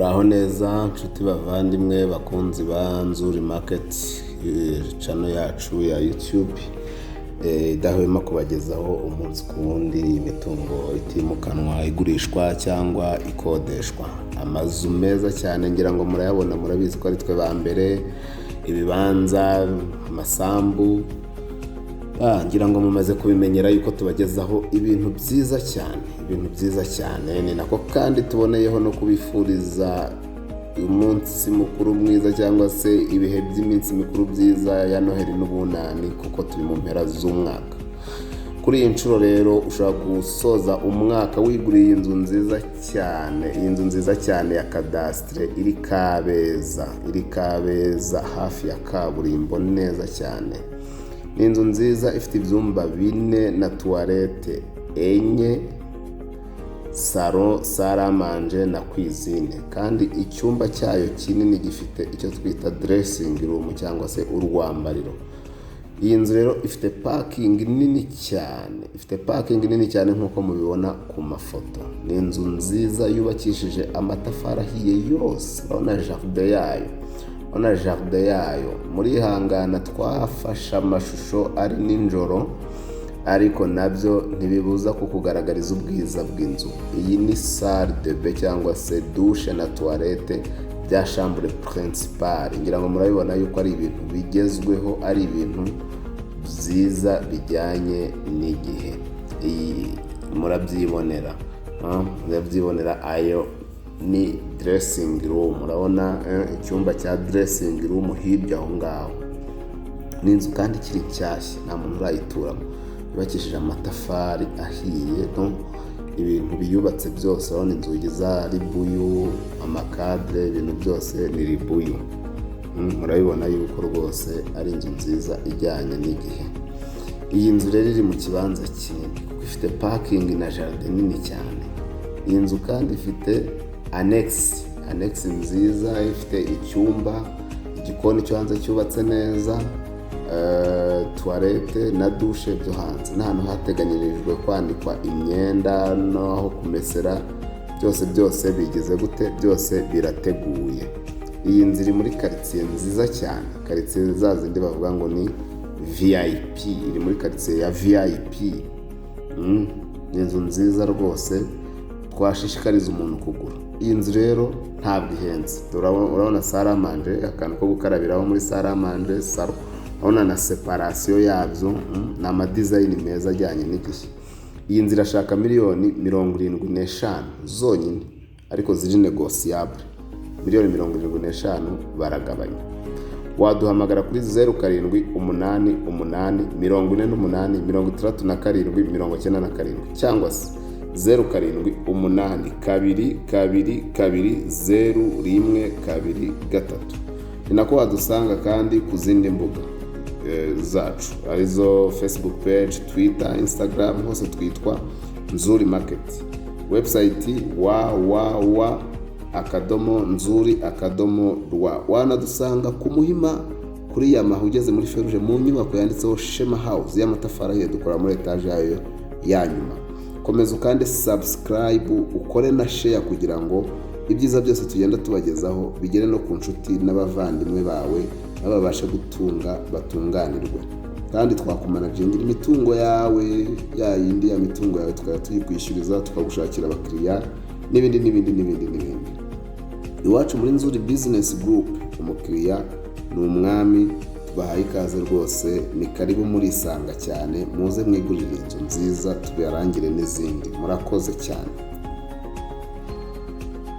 Muraho neza nshuti bavandimwe bakunzi ba Nzuri Market, channel yacu ya YouTube idahwema kubagezaho umunsi ku wundi imitungo itimukanwa igurishwa cyangwa ikodeshwa. Amazu meza cyane, ngira ngo murayabona, murabizi ko ari twe ba mbere, ibibanza, amasambu. Ngira ngo mumaze kubimenyera yuko tubagezaho ibintu byiza cyane, ibintu byiza cyane. Ni nako kandi tuboneyeho no kubifuriza umunsi mukuru mwiza cyangwa se ibihe by'iminsi mikuru byiza ya Noheli n'Ubunani, kuko turi mu mpera z'umwaka. Kuri iyi nshuro rero ushobora gusoza umwaka wiguriye inzu nziza cyane, iyi nzu nziza cyane ya cadastre iri Kabeza, iri Kabeza hafi ya kaburimbo neza cyane. Ni inzu nziza ifite ibyumba bine na toilette enye, salon, salle à manger na cuisine. Kandi icyumba cyayo kinini gifite icyo twita dressing room cyangwa se urwambariro. Iyi nzu rero ifite parking nini cyane, ifite parking nini cyane nk'uko mubibona ku mafoto. Ni inzu nziza yubakishije amatafari ahiye yose. Urabona jardin yayo, urabona jardin yayo. Murihangana twafashe amashusho ari nijoro, ariko nabyo ntibibuza kukugaragariza ubwiza bw'inzu. Iyi ni salle de bain cyangwa se douche na toilette bya chambre principale. Ngira ngo murabibona yuko ari ibintu bigezweho, ari ibintu byiza bijyanye n'igihe. Iyi murabyibonera, murabyibonera. Ayo ni dressing room, urabona icyumba cya dressing room hirya aho ngaho. Ni inzu kandi ikiri nshyashya, nta muntu urayituramo, yubakishije amatafari ahiye. Ibintu biyubatse byose, urabona inzugi za ribuyu, amakadere, ibintu byose ni ribuyu. Murabibona yuko rwose ari inzu nziza ijyanye n'igihe. Iyi nzu rero iri mu kibanza kinini kuko ifite parking na jardin nini cyane. Iyi nzu kandi ifite annexe, annexe nziza ifite icyumba, igikoni cyo hanze cyubatse neza, toilette na douche byo hanze, n'ahantu hateganyirijwe kwanikwa imyenda n'aho kumesera, byose byose bigize gute, byose birateguye. Iyi nzu iri muri karitsiye nziza cyane, karitsiye za zindi bavuga ngo ni VIP, iri muri karitsiye ya VIP. Ni inzu nziza rwose twashishikariza umuntu kugura. Iyi nzu rero ntabwo ihenze. Urabona salle à manger, akantu ko gukarabiraho muri salle à manger, salon, urabona na séparation yabyo, ni ama design meza ajyanye n'igihe. Iyi nzu irashaka miliyoni 75 zonyine, ariko ziri négociable. Miliyoni 75 baragabanya. Waduhamagara kuri 0788486797 cyangwa se 0782220123. Ni nako wadusanga kandi ku zindi mbuga zacu, arizo Facebook page, Twitter, Instagram, hose twitwa Nzuri Market. Website www.nzuri.rwa. Wanadusanga ku Muhima kuri Yamaha, ugeze muri feruje mu nyubako yanditseho Shema House y'amatafari ahiye, dukora muri etaje yayo ya nyuma. Komeza ukande subscribe, ukore na share kugira ngo ibyiza byose tugenda tubagezaho bigere no ku nshuti n'abavandimwe bawe, nabo babashe gutunga batunganirwe. Kandi twakumanagingira imitungo yawe, ya yindi ya mitungo yawe tukaba tuyikwishyuriza, tukagushakira abakiriya n'ibindi n'ibindi n'ibindi n'ibindi. Iwacu muri Nzuri Business Group umukiriya ni umwami. Tubahaye ikaze rwose, ni karibu, murisanga cyane. Muze mwigurire inzu nziza, tubarangire n'izindi. Murakoze cyane.